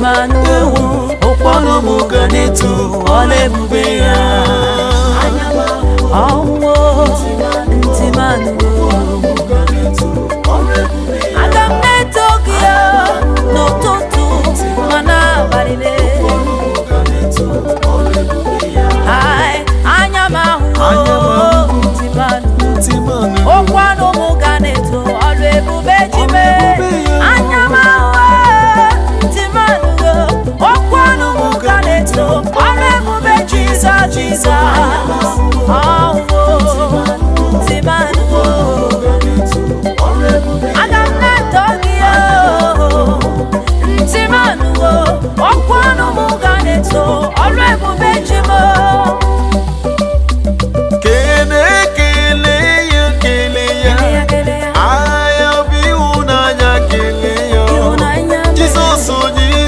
Ntị m anụwo, Okwu ọnụ m ga na-eto ọla ebube ya. Ọnwụ, ntị m anụwo. Aga m na-eto gị n'ụtụtụ ma n'abalị lee. Ai, anya m Anya m ahụwo, ahụwo. Ntị m anụwo. Ntị m anụwo. Okwu ọnụ m ga na-eto ọlụ ebube ji mee. Ọlụ ebube ya. Anya m ahụwo, ntị m anụwo, okwu ọnụ m ga na-eto ọlụ ebube Jizọs, Jizọs.